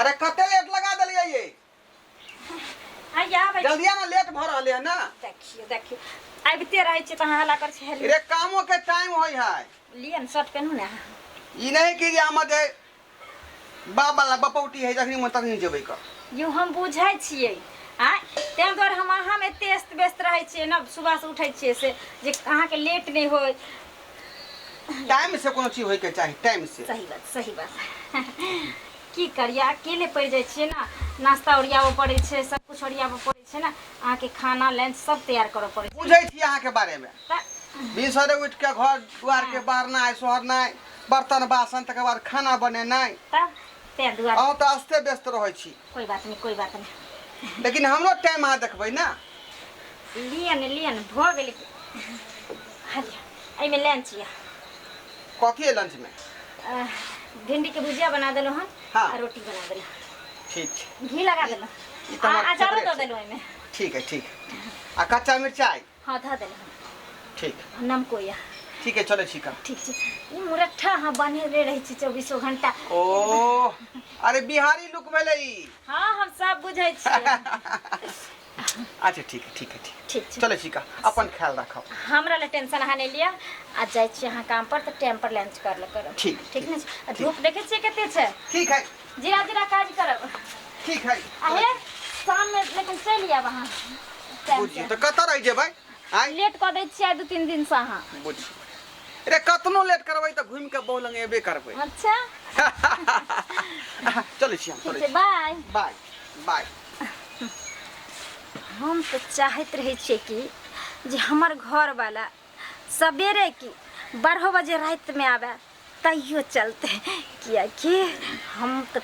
अरे कते लेट लगा देलियै ये? हैया आबै छी। जल्दी ना, लेट भऽ रहलै है ना। देखियौ देखियौ, आबिते रहै छी तऽ अहाँ हल्ला करै छी। हेलो रे, कामो के टाइम होइ है। लिअ ने, शर्ट पेनहू ने अहाँ। ई नहीं कि जे हमर जे बाप वाला बपौटी है, जखनी मन तखनी जेबै क। यौ, हम बुझै छियै आँय, ताहि दुआरे हम अहाँमे एते अस्त व्यस्त रहै छियै ने, सुबहसँ उठै छियै से जे अहाँके लेट नहि होय। टाइम से कोनो चीज होय के चाही, टाइम से। सही बात, सही बात। की करियै, अकेले पड़ि जाइ छियै ने। नाश्ता ओरियाबऽ पड़ै छै, सब किछु ओरियाबऽ पड़ै छै ने। अहाँके खाना लंच सब तैयार करऽ पड़ै छै। बुझै छी अहाँके बारेमे। तऽ भिनसरे उठि के घर दुआर के बारनाइ सोहरनाइ, बर्तन बासन, तकर बाद खाना बनेनाइ। तऽ ताहि दुआरे। अहूँ तऽ अस्ते व्यस्त रहै छी। कोइ बात नहि, कोइ बात नहि। लेकिन हमरो टाइम अहाँ देखबै ने। लिअ ने, लिअ ने, भऽ गेलै। लिअ, एहिमे लंच यऽ। कथी है लंच में? भिंडी के भुजिया बना देलहुँ हन। हाँ। आ रोटी बना देलहुँ। ठीक छै। घी लगा देलहुँ। ई तऽ हमर आ अचारो फेवरेट दऽ छै। देलहुँ एहिमे। ठीक है, ठीक है। आ कच्चा मिरचाई? हाँ, धऽ देलहुँ। ठीक। नमको यऽ। ठीक है, चलै छी का। ठीक छै। ई मुरट्ठा अहाँ बनेले रहै छी चौबीसो घंटा। ओ, अरे बिहारी लुक भेलै ई। हाँ, हम सब बुझै छियै। अच्छा, ठीक है, ठीक है, ठीक। ठीक छै। चलै छी का, अपन ख्याल राखब। हमरा लए टेंशन अहाँ नहि लिअ। आ जाइ छी अहाँ काम पर तऽ टाइम पर लंच कर ले करब। ठीक। ठीक ने छै? आ धूप देखै छियै कते छै। ठीक है। जीरा जीरा काज करब। ठीक है। आ हे, शाममे लेकिन चलि आयब अहाँ टाइम बुझियौ से। तऽ कतऽ रहि जेबै आइ? लेट कऽ दै छियै दू तीन दिनसँ अहाँ। बुझियौ रे, कतनो लेट करबै तऽ घुमि कऽ बहु लग एबे करबै। अच्छा। चलै छी हम। ठीक चलै छै। छी। बाय। Bye bye. हम तऽ चाहैत रहै छियै कि जे हमर घरवाला सवेरे की 12 बजे रातिमे आबै तैयो चलतै, किएकि हम तऽ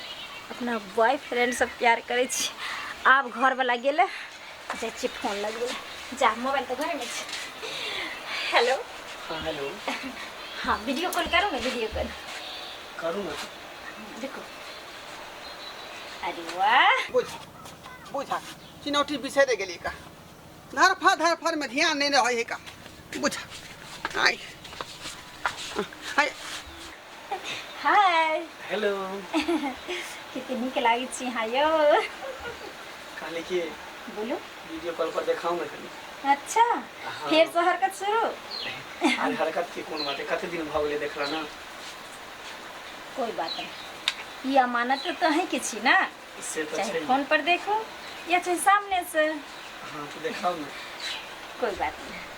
अपना बॉयफ्रेंडसँ प्यार करै छी। आब घरवला गेलै, जाइ छियै फोन लगबै लए। जा, मोबाइल तऽ घरेमे छै। हेलो। हाँ, हेलो। हाँ, वीडियो कॉल करू ने, वीडियो कॉल। करू ने। देखो, अरे वाह! बुझ बुझा, चिनौटी बिसरि गेली का। धरफड़ धरफड़ में ध्यान नहीं रहे है का। बुझ, आइ आइ। हाय। हेलो। कते नीक लागै छी अहाँ यौ। कहली कि बोलू। वीडियो कॉल पर देखाउ ने कनी। अच्छा। हाँ। फेर से हरकत शुरू। आज हरकत के कोन बात है? कते दिन भऽ गेलै देखला ना। कोई बात नहीं, ई अमानत तऽ अहीं के छी ना। से तऽ चाहे छै। फोन पर देखो या चाहे सामने से। हाँ, तऽ देखाउ ने। कोई बात नहीं।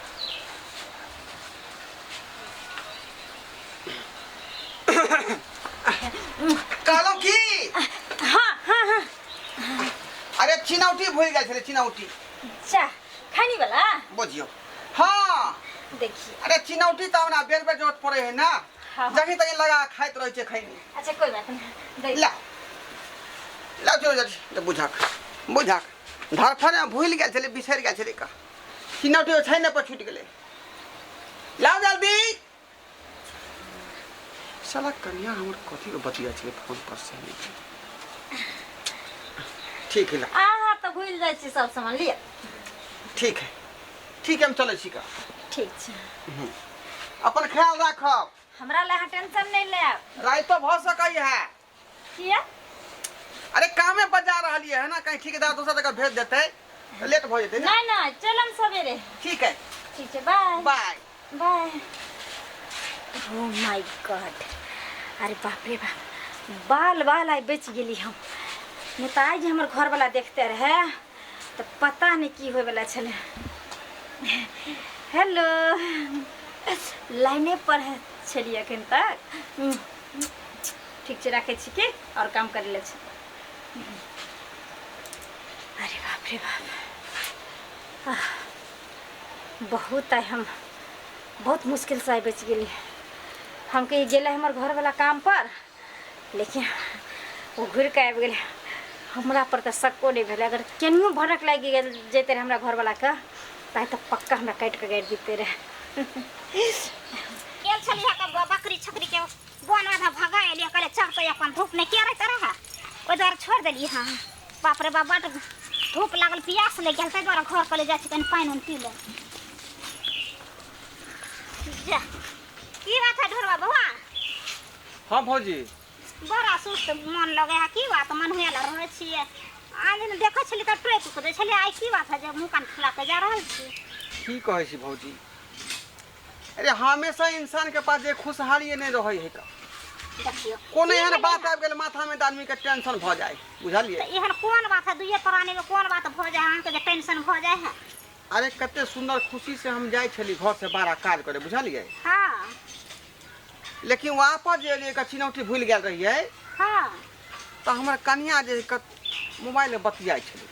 कहलहुँ की हाँ हाँ हाँ। अरे चिनौटी भूलि गेल छलै, चिनौटी। अच्छा, खैनी वाला। बुझियौ, हाँ। देखिए। अरे चिनौटी तऽ हमरा बेर बेर जरूरत पड़े है ना। हाँ। जखनी तखनी लगा खाइत रहै छै खैनी। अच्छा, कोई बात नहीं, देख। ला ला, चलो जा। बुझक बुझक, धरफड़ भूलि गेल छलै, बिसरि गेल छलै का। चिनौटी छै ने पर छूटि गेलै। लाउ जल्दी। साला कन्या हमर कथी के बतिया छलै फोन पर से नहि। ठीक है, ला। अहाँ तऽ भूलि जाइ छी सब सामान लिअ। ठीक है, ठीक है, हम चलै छी का। ठीक छै। अपन ख्याल राखब। हमरा लए अहाँ टेंशन नहि लेब। राइतो भऽ सकै है। किया? अरे कामे पर जा रहलियै है ना, कहीं ठेकेदार दोसर जगह भेज देतै तऽ लेट भऽ जेतै ने। नहि नहि, चलम सवेरे। ठीक है। ठीक छै, by. By. By. Oh my God, अरे बाप रे बाप, बाल बाल आइ बचि गेली हम। नहि तऽ आइ जे हमर घरवला देखते रहे तऽ पता नहि की होयवला छलै। हेलो, लाइने पर है छलियै एखन तक। ठीक छै, राखै छी की, आओर काम करै लए छै। अरे बाप रे बाप, आह, बहुत आइ हम बहुत मुश्किलसँ आइ बचि गेली। हम कहीं गेलै हमर घरवला काम पर, लेकिन ओ घुरि कऽ आबि गेलै। हमरा पर तऽ शक्को नहि भेलै। अगर केनियो भनक लागि गेल जैते रहै हमरा घरवलाके तऽ आइ तऽ पक्का हमरा काटि कऽ गाड़ि दिते रहै। गेल छलियै तऽ बकरी छकरी के बन आधा भगा एलियै, कहलियै चढ़तै अपन, धूप नहि के रहैत रहै, ओहि दुआरे छोड़ि देलियै। हँ, बाप रे बाप, बड्ड धूप लागल, पियास लागि गेल, ताहि दुआरे घर कहलियै जाइ छी कनि पानि उनि पी लेब। जा, की बात है ढोरबा बौआ? हाँ भौजी। बड़ा सुस्त मन लगे है की बात मन हुए ला रहै छियै। आन दिन देखै छली तऽ टोकि कऽ दै छलियै, आइ की बात है जे मुँह कान फुला के जा रहल छी? की कहै छी भौजी, अरे हमेशा इंसान के पास जे खुशहाली नहि रहै है का। देखियौ कोनो की एहन भेलै बात हँ? आबि गेल माथा में तऽ आदमी के टेंशन भऽ जाय, बुझलियै? तऽ एहन कोन बात है दुइये प्राणी में कोन बात भऽ जाय अहाँके जे टेंशन भऽ जाय है? अरे कते सुंदर खुशी से हम जाइ छली घर से बाहर काज करे, बुझलियै? हाँ। लेकिन वापस जे एलियै का चिनौटी भूलि गेल रहियै। हाँ। तऽ हमर कनिया जे मोबाइल में बतियाइ छलै।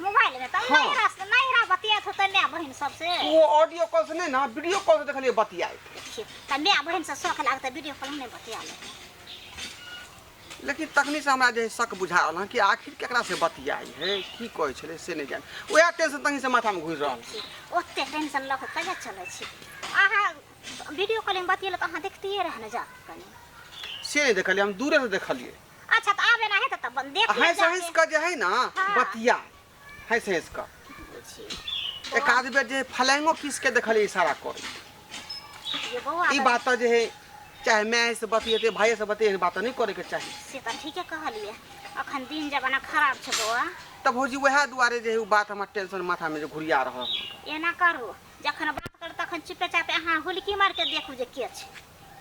मोबाइल में? तऽ हाँ। नैहरा नैहरा बतियाइत होतै माय बहिन सबसे। ओ ऑडियो कॉल से नहीं ना, वीडियो कॉल से देखलियै बतियाइत। देखियौ तऽ माय बहिन से शौक लागतै वीडियो कॉल में नहि बतिया लेतै। लेकिन तखनी से हमरा जे शक बुझा रहल हँ कि आखिर केकरा से बतियाइ है, की कहै छलै से नहि जान। वएह टेंशन तखनी से माथा में घुसि रहल। ओते टेंशन लऽ कऽ कहिया चलै छी? अहाँ वीडियो कॉलिंग बतियेलक अहाँ देखतियै रहए ने जा कनि। से नहि देखलियै, हम दूरे से देखलियै। अच्छा तऽ आब एना हेतै तऽ देख लेब हँसि हँसि जाके। कऽ जे है ना। हाँ। बतिया हँसि हँसि कऽ। बुझियौ एक आध बेर जे फलैंगो किस के देखलियै इशारा करै। ये बौआ ई बात तऽ जे है चाहे माय से बतियेतै भाई से बतियेतै, बात नहि करे के चाही। से तऽ ठीके कहलियै, अखन दिन जमाना खराब छै बौआ। तऽ भौजी वएह दुआरे जे है उ बात हमर टेंशन माथा में जे घुरिया रहल। एना करू जखन बात करू तखन चुपे चापे अहाँ हुलकी मारि के देखू जे के छै,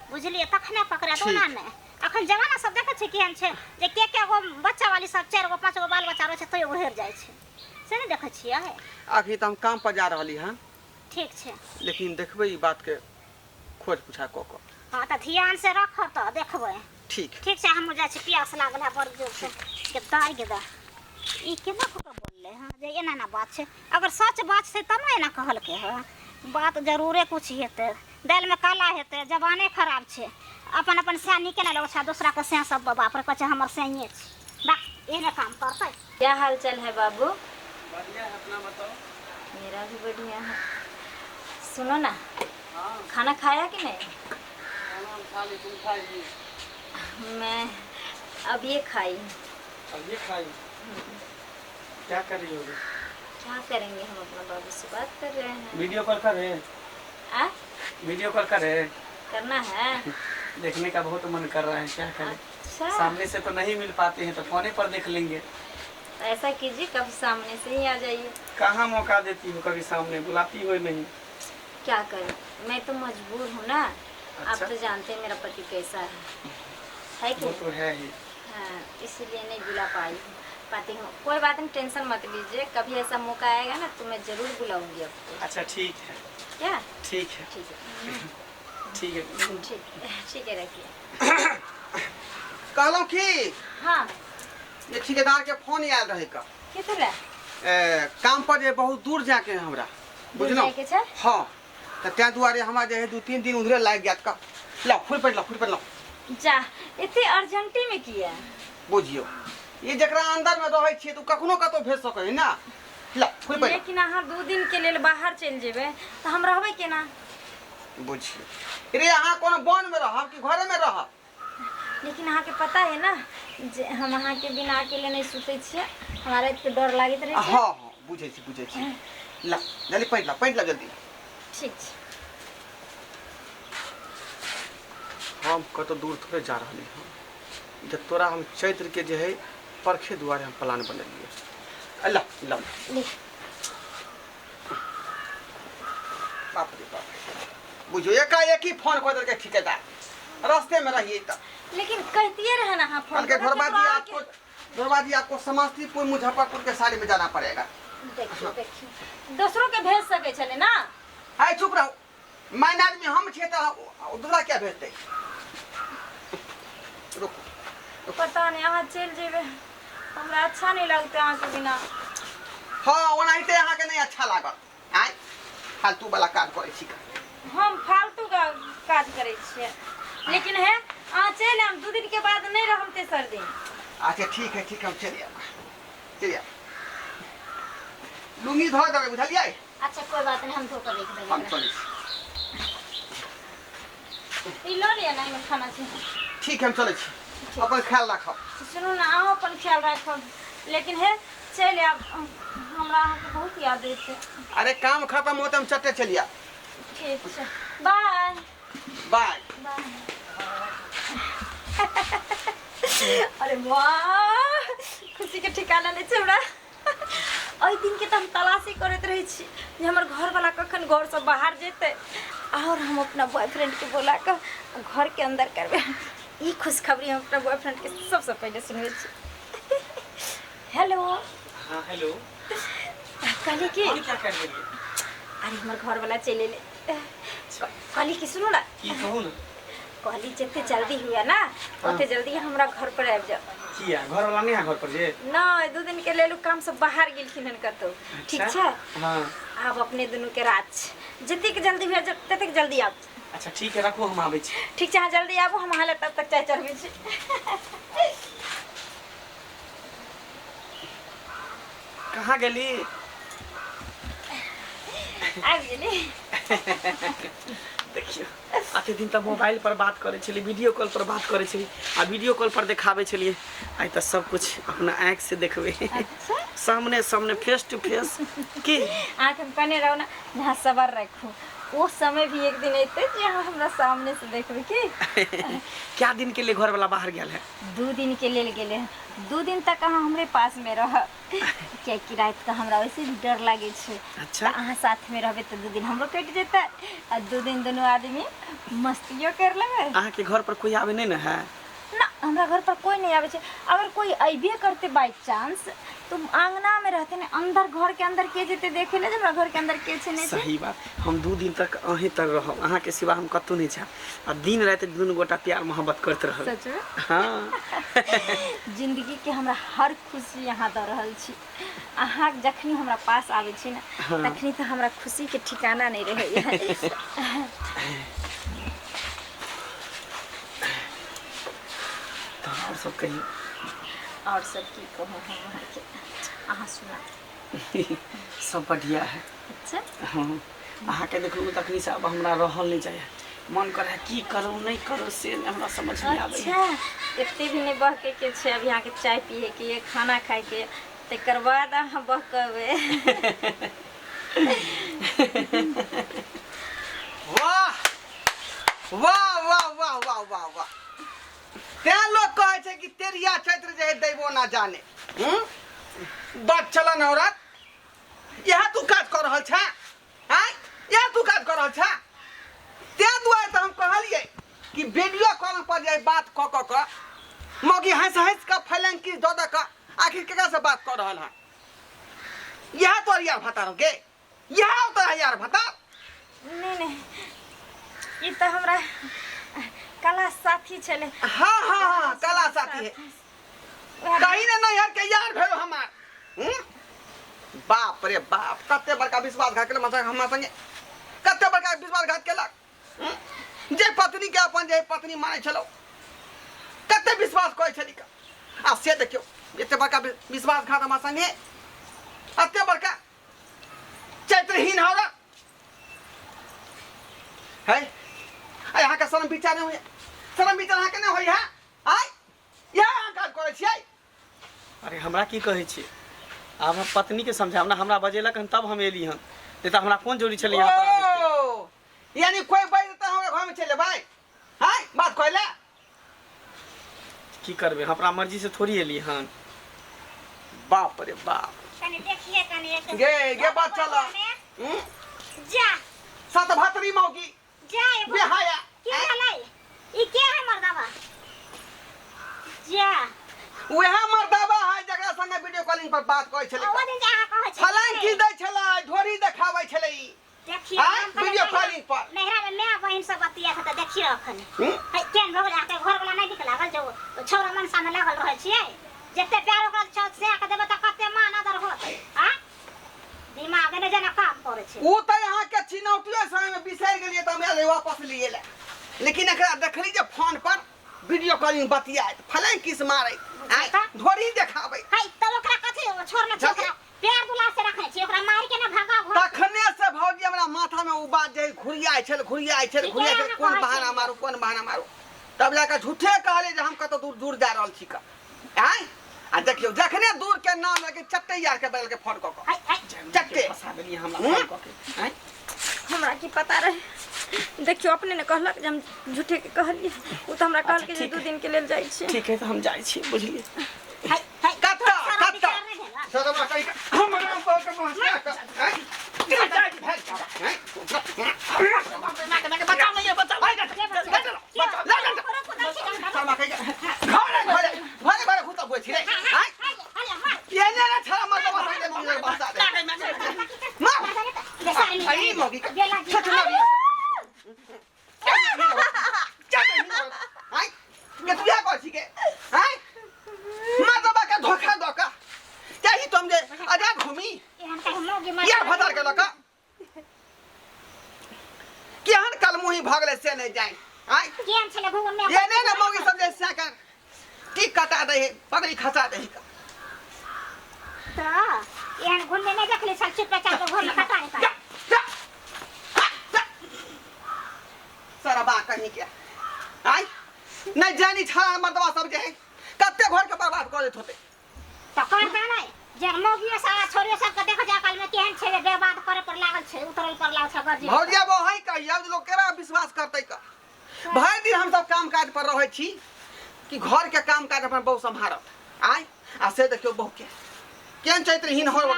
बुझलियै? तखने पकड़ायत। ठीक। ओना नहि, अखन जमाना सब देखै छै केहन छै जे के के गो बच्चा वाली सब 4 गो 5 गो बाल बच्चा रहै छै तैयो उहेर जाइ छै, से नहि देखै छियै? अखनी तऽ हम काम पर जा रहली हँ। ठीक छै। लेकिन देखबै ई बात के खोज पूछा कऽ कऽ। हाँ तऽ ध्यान से रखब तऽ देखबै। ठीक। ठीक छै, हमहूँ जाइ छी, प्यास लागल है बड़ जोर से। के दाइ गे दाइ, ई केना कऽ के बोललै हँ जे एना एना बात छै? अगर सच बात छै तब ने एना कहलकै हँ। बात जरूरे कुछ हेतै, दालिमे काला हेतै। जमाने खराब छै, अपन अपन सैं नीके नहि लगै छै, दोसराके सैं सब बाप रे कहै छै हमर सैंये छै। बा एहने काम करतै। क्या हाल चाल है बाबू? बढ़िया है, अपना बताओ। मेरा भी बढ़िया है। सुनो ना। हाँ। खाना खाया कि नहीं? खाना हम खा ली, तुम खाई? मैं अब ये खाई। अब ये खाई? क्या कर रही होगी? क्या करेंगे, हम अपना बाबू से बात कर रहे हैं। वीडियो कॉल कर रहे? आ? वीडियो कॉल कर रहे? करना है। देखने का बहुत मन कर रहा है, क्या करें? अच्छा। सामने से तो नहीं मिल पाते हैं तो फोने पर देख लेंगे। तो ऐसा कीजिए कभी सामने से ही आ जाइए। कहाँ मौका देती हो, कभी सामने बुलाती हो नहीं। क्या करें, मैं तो मजबूर हूँ ना। आप अच्छा। तो जानते हैं मेरा पति कैसा है कि वो तो है ही। हाँ, इसीलिए नहीं बुला पाई पाती हूँ। कोई बात नहीं, टेंशन मत लीजिए, कभी ऐसा मौका आएगा ना तो मैं जरूर बुलाऊंगी आपको। अच्छा ठीक है। क्या? ठीक है। ठीक है। ठीक है। ठीक ठीक है, रखिए। कहलहुँ की हाँ। ये ठेकेदार के फोन आयल रहे का। कितना? काम पर जे बहुत दूर जाके है हमरा, बुझलहुँ? जाइके छै? हाँ, तऽ ताहि दुआरे हमरा जे है 2-3 दिन उधरे लागि जायत का। लाउ फुल पैंट लाउ, फुल पैंट लाउ। जा, इतने अर्जेंटी में किया? बुझियौ ई जकरा अंदर में रहै छियै तऽ ओ कखनो कतौ भेज सकै है ना। लाउ फुल पैंट। लेकिन अहाँ 2 दिन के लेल बाहर चलि जेबै तऽ हम रहबै केना? बुझियौ रे, अहाँ कोनो वन में रहब कि घरे में रहब? लेकिन अहाँके पता है ना जे हम अहाँके बिना अकेले नहीं सुतै छियै, हमरा रातिके डर लागैत रहै छै। हाँ हाँ, बुझै छी बुझै छी। ला जल्दी पैंट ला, पैंट ला जल्दी। ठीक छै। हम कतौ दूर थोड़े जा रहली हँ, जे तोरा हम चैत्र के जे है परखे दुआरे हम प्लान बनेलियै। ला ला। ले। बाप रे बाप, बुझियौ एकाएक ही फोन कऽ देलकै ठेकेदार, रास्ते में रहिए तऽ। लेकिन कहतिए रहे ना अहाँ फोन कहलकै करके, घरबाजी तो आपको, घरबाजी आपको समस्तीपुर मुजफ्फरपुर के साइड में जाना पड़ेगा। देखियो देखियो, दोसरों के भेज सकै छलै ना। है चुप रहो, मैन आदमी हम छियै तऽ दूसरा क्या भेजतै? रुको। पता नहीं अहाँ चलि जेबै, हमरा अच्छा नहीं लगतै अहाँके बिना। हाँ, ओनाहिते अहाँके नहीं अच्छा लागल। आँय फालतू वाला काज करै छी का। हम फालतू का काज करै छियै, लेकिन है अहाँ चलि आयब, 2 दिन के बाद नहीं रहम तेसर दिन। अच्छा ठीक है ठीक है, हम चलि आयब चलि आयब। लुंगी धो देबै, बुझलियै? अच्छा कोई बात नहीं, हम धो कऽ रखि देबै। हम चलै छी। ई लऽ लिअ ना, एहिमे खाना छै। ठीक है, हम चलै छी, अपन ख्याल राखब। सुनू ना, अहाँ अपन ख्याल राखब, लेकिन हे चलि आयब, हमरा अहाँके बहुत याद एतै। अरे काम खत्म होते हम चटे चलि आयब। ठीक छै, बाय बाय। बाय। अरे वाह, खुशी के ठिकाना नहीं छै हमरा। एहि दिन के तऽ हम तलाशी करैत रहै छी जे हमर घरवाला कखन घरसँ बाहर जेतै और हम अपना बॉयफ्रेंड के बोला कऽ घर के अंदर करबै। ई खुशखबरी हम अपना बॉयफ्रेंड के सबसँ पहिले सुनबै छी। हेलो। हाँ हेलो। कहली कि और क्या कर रही है? अरे हमर घरवाला चलि एलै। कहली कि सुनू ना। की कहू ना? कहली जते जल्दी हुए ना ओते जल्दी हमरा घर पर आबि जाओ। किया घर वाला नहीं है घर पर जे? नहीं, 2 दिन के लेल काम सब बाहर गेलखिन हन कतौ। ठीक छै? हाँ। आब अपने दुनू के रात छै, जतेक जल्दी हुए ततेक जल्दी आब। अच्छा ठीक है, रखो हम आबै छी। ठीक छै, अहाँ जल्दी आबू, हम अहाँ लए तब तक चाय चढ़बै छी। कहाँ गेली? आबि गेली। देखियो अते दिन तक मोबाइल पर बात करे छली, वीडियो कॉल पर बात करे छली आ वीडियो कॉल पर देखावे छलिए, आइ त सब कुछ अपना आँख से देखबे। अच्छा? सामने सामने फेस टू फेस। की आँख में कने रहो ना, जहाँ सबर रखू वो समय भी एक दिन अयतै जे अहाँ हमरा सामने से देखबै। की क्या दिन के लिए घर वाला बाहर गेल है? 2 दिन के लेल गेले हन। 2 दिन तक अहाँ हमरे पास में रहब, कियाकि राति के हमरा वैसे भी डर लागै छै। अच्छा। तऽ अहाँ साथ में रहबै तऽ 2 दिन हमरो कटि जेतै आ 2 दिन दुनू आदमी मस्तियो कर लेबै। अहाँ के घर पर कोई आवे नहीं ना है? ना, हमरा घर पर कोई नहीं आवे छै। अगर कोई अबे करते बाई चांस तो आंगना में रहते ने, अंदर घर के अंदर के जेते देखे ले जे हमरा घर के अंदर के छै नहीं छै। सही बात, हम 2 दिन तक अहीं तक रहब, अहाँ के सिवा हम कतौ नहीं जायब आ दिन राति दुनू गोटा प्यार मोहब्बत करते रहब। सच में? हाँ। जिंदगी के हमरा हर खुशी यहाँ दऽ रहल छी। अहाँ जखनी हमरा पास आबै छी ने तखनी तऽ हमरा खुशी के ठिकाना नहीं रहैया। तऽ और सब कहियौ। और सब की कहू हम अहाँके, अहाँ सुना। सब बढ़िया है। अच्छा? हाँ, अहाँके देखलहुँ तखनी से अब हमरा रहल नहीं जाए, मन करे है की करूँ नहीं करूँ से हमरा समझ नहीं आबै। अच्छा, एते भी नहीं बहके के छै, अभी अहाँके चाय पिए के ये, खाना खाए के, तकर बाद अहाँ बहकबै। वाह वाह वाह वाह वाह वाह वाह, तें लोग कहै छै कि तेरिया चैत्र जे है दैबो ना जाने। बात चलन औरत, इएह तू काज कऽ रहल छे? आँय, इएह तू काज कऽ रहल छे? तें दुआरे तऽ हम कहलियै कि वीडियो कॉल पर जे बात कऽ कऽ कऽ मौगी हँसि हँसि कऽ फैलंग किस दऽ दऽ कऽ आखिर केकरा से बात कऽ रहल हँ? इएह तोहर यार भतार गे, इएह तोहर यार भतार? नहीं नहीं, ई तऽ हमरा कला साथी छलै। हाँ हाँ हाँ, कला साथी है, कहीं ना नैहर के यार भेल हमार। बाप रे बाप, कते बड़का विश्वासघात केलक हमरा संगे, कते बड़का विश्वासघात केलक। जे पत्नी के अपन जे पत्नी मानै छलौ, कते विश्वास करै छली आ से देखियौ एते बड़का विश्वासघात हमरा संगे, एते बड़का चैत्रहीन औरत है। अहाँ के शरम विचार नहीं होइए? शरम विचार अहाँके नहीं होइए? आय इएह अहाँ काज करै छियै? अरे हमरा की कहै छी, आब हम पत्नी के समझाब ना, हमरा बजेलक हन तब हम एली हन, नहीं तऽ हमरा कोन जरूरी छलै यहाँ पर आबैके? ओ, यानी कोई बाजि देतै हमरा घर में चलि एबै? आँय बात कहै लए? की करबै, हम अपना मर्जी से थोड़ी एली हन। बाप रे बाप, कनी देखिए कनी एक गे गे बात चल। जा सतभत्री मौगी जा एगो। बेहाया। के भेलै ई? के है मर्दावा? जा वएह मर्दावा है जकरा संगे वीडियो कॉलिंग पर बात करै छलै। ओ दिन जे अहाँ कहै छलियै। फलां की दै छलै, ढोरी देखाबै छलै ई। देखियौ, आँय, हम कहलियै वीडियो कॉलिंग पर। नैहरा में my बहिन सब बतिया तऽ देखियौ अखन। है केहन भऽ गेलै अहाँके घरवला? नहि नीक लागल जे ओ छौड़ा मनसा में लागल रहै छियै? जते प्यार ओकरा छौ से के देबै तऽ कते मान आदर होत? आँ, दिमाग नहि जेना काम करै छै। ओ तऽ अहाँके चिनौतियो समय में बिसरि गेलियै तऽ हम एलियै वापस लिए लए, लेकिन एकरा देखली जे फोन पर वीडियो कॉलिंग बतियाइत, फलां किस मारैत, आँय, ढोरी देखाबै। है तब ओकरा कथी छोड़ने छै? ओकरा प्यार दुलार से रखने छी, ओकरा मारि के ना भगाओ घर। तखने से भौजी हमरा माथा में उ बात जे घुरियाइ छल, घुरियाइ छल, ठीके घुरियाइ छल, अहाँ कोन कहै बहाना छलियै। मारू, कोन बहाना मारू, तब जाकऽ झूठे कहलियै जे हम कतौ दूर दूर जा रहल छी कऽ। आँय, आ देखियौ जखने दूर के नाम लगे चट्टे यार के बदल के फोन कऽ कऽ है है चट्टे फंसा देलियै हमरा हम्म? फोन कऽ के। आँय? हमरा की पता रहे देखियौ अपने ने कहलक जे हम झूठे के कहलियै। ओ तऽ हमरा कहलकै जे ठीक 2 दिन के लेल जाइ छी। ठीक है, तऽ हम जाइ छी, बुझलियै। हाय हाय। कत्ता कत्ता सरवा कहि हमरा बहुत के पहुंचा के हैं? बचाओ नहीं, बचाओ। सरवा कहि घरे घरे घरे घरे घुसब होइ छी रे हैं? ये ने ने छड़ा मत बसा दे मम्मी बसा दे मार आई मौगी का छोट ना हैं के तू या कहै छी के हैं? मर्दबा के धोखा दऽ कऽ चाही तुम जे आजाद घूमी यार भदर के लऽ कऽ केहन कलमुही भऽ गेलै से नहि जानि आँय। ये नहि ने मौगी सब जे से कर टिक कटा दै है, पगड़ी खसा दै है। जा जा हा, जा। सरबा कहीं के आँय नहि जानी छड़ा मर्दबा सब जे है कते घर के बर्बाद कऽ देत होते। भौजिया वो है कहिया जे लोग केना विश्वास करतै का। भरि दिन हम सब काम काज पर रहै छी कि घर के काम काज अपन बहु सम्हारत आँय, आ से देखियौ बहु के केहन चरित्रहीन हो गेलै।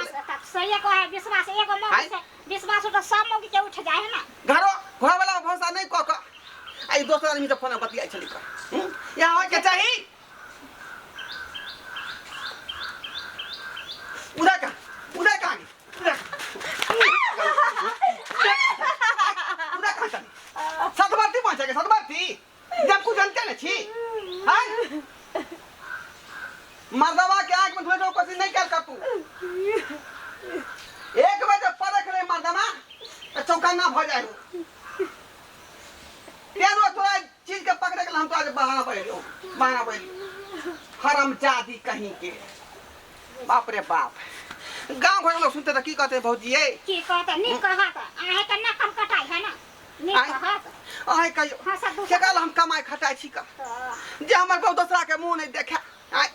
विश्वास एगो मौगी से विश्वास उठ सब मौगी के उठ जाए है ना। घरो घर वाला भरोसा नहीं कऽ कऽ आ ई दोसर आदमी से फोन बतियाइ छलै का। यहाँ होय के चाही। उधर का उधर कहाँ गई? उधर उधर कहाँ चली? सतबरती पहुँचे के सतबरती जब कुछ जानते न छी हैं? मर्दवा के आँख में धुएं जो कोशिश नहीं कर कर तू। एक बजे परख रहे मर्दवा तो चौकन्ना भ जाए हो। तेरो तोरा चीज के पकड़े के हम तो आज बहाना पड़े बहाना पड़े हरामजादी कहीं के। बाप रे बाप, गांव घर के लोग सुनते तो की कहते भौजी ये की कहत नीक कहत आहे के ना कम कटाई है ना नीक आँय। कहत। आय कहियो हाँ, सब दूसरा- के कहल हम कमाई खटाई छी का जे हमर बहु दोसरा के मुंह नहीं देखे आय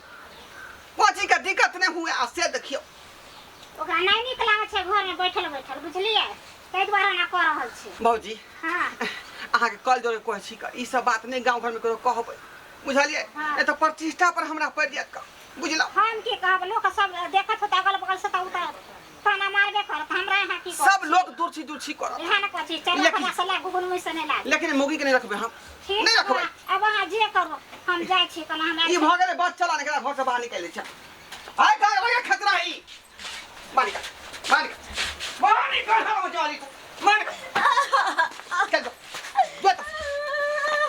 कोची के दिक्कत नहीं हुए आ से देखियो। ओकरा नहीं नीक लागै छै घर में बैठल बैठल, बुझलियै, ताहि दुआरे ना कऽ रहल छी। भौजी हाँ अहाँके कल जोड़े कहै छी का ई सब बात नहीं गांव घर में ककरो कहबै, बुझलियै? हाँ। नहीं तो प्रतिष्ठा पर हमरा पड़ि जायत का, बुझलहुँ? हम की कहब, लोक सब देखत होत अगल बगल से तऽ उ तऽ ताना मारबे करत, हमरा यहाँ की कहब? सब लोग दूर छी करत। यहाँ न कहै छी, चलू लेकिन- हमरा से लाग गुगुन मुँह से नहि लाग। लेकिन मौगी के नहीं रखबै हम, ठीक नहीं रखबै। बा, अब अहाँ जे करू, हम जाइ छी कना हमरा ई भऽ गेलै बस चला एकरा घर से बाहर निकालि दै छै। आइ काल्हि लगे खतरा ई। बाहर निकाल, बाहर निकाल, बाहर निकाल, हम जानी को, बाहर निकाल। चल जो, जो तो,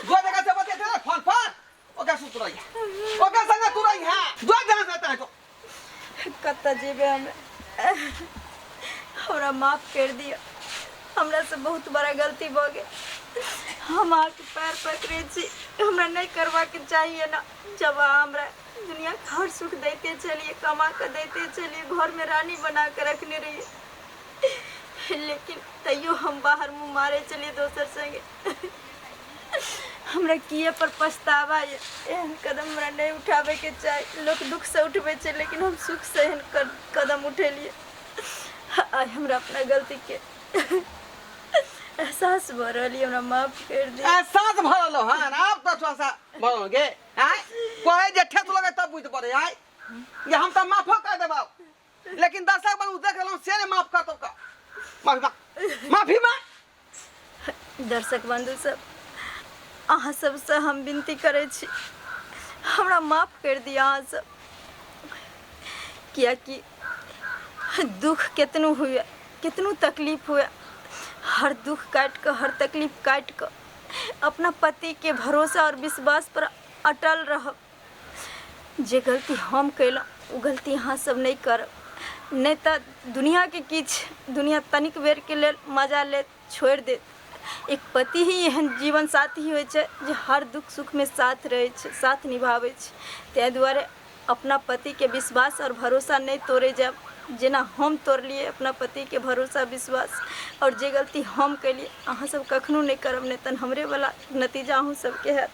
जो जगह से बचे थे ना, फोन पर, ओकरा सुत रही है, ओकरा संगे तू रही है, जो जहाँ से आता है तो। कतऽ जेबै हमे? हमरा माफ कर दिअ, हमरा से बहुत बड़ा गलती भऽ गेल। हम अहाँके पैर पकड़ै छी, हमरा नहि करबाके चाहिए ना। जब अहाँ हमरा दुनिया के हर सुख दैते छलियै, कमा कऽ दैते छलियै, घरमे रानी बना कऽ रखने रहियै, लेकिन तैयो हम बाहर मुँह मारै छलियै दोसर संगे। हमरा किए पर पछतावा ये, एहन कदम हमरा नहि उठाबैके चाही। लोक दुख से उठबै छै, लेकिन हम सुख से एहन कदम उठेलियै। आइ हमरा अपना गलती के एहसास भऽ रहल ये, हमरा माफ कर दिअ। एहसास भऽ रहल हन, आब तऽ थोड़ा सा भऽ रहल गे आँय, कहै जे ठेस लगे तब बुझि पड़ै आँय, ये हम तऽ माफो कर देबौ, लेकिन दर्शक बन देख रहलहुँ से नहि माफ करतौ का। माफी मांग, माफी मांग। दर्शक बंधु सब, अहाँ सबसँ हम विनती करै छी, हमरा माफ कर दिअ अहाँ सब, कियाकि दुख केतनो हुए, केतनो तकलीफ हुए, हर दुख काटि कऽ, हर तकलीफ काटि कऽ अपना पतिके भरोसा और विश्वास पर अटल रहब। जे गलती हम कयलहुँ ओ गलती अहाँ सब नहि करब, नहि तऽ दुनिआँके किछु दुनिआँ तनिक बेरके लेल मजा लेत छोड़ि देत। एक पति ही एहन जीवन साथी होइ छै जे हर दुख सुखमे साथ रहै छै, साथ निभाबै छै। ताहि दुआरे अपना पतिके विश्वास आओर भरोसा नहि तोड़ै जायब, जेना हम तोड़लियै अपना पतिके भरोसा विश्वास। आओर जे गलती हम केलियै अहाँ सब कखनो नहि करब, नहि तऽ हमरेवला नतीजा अहूँ सबके हैत।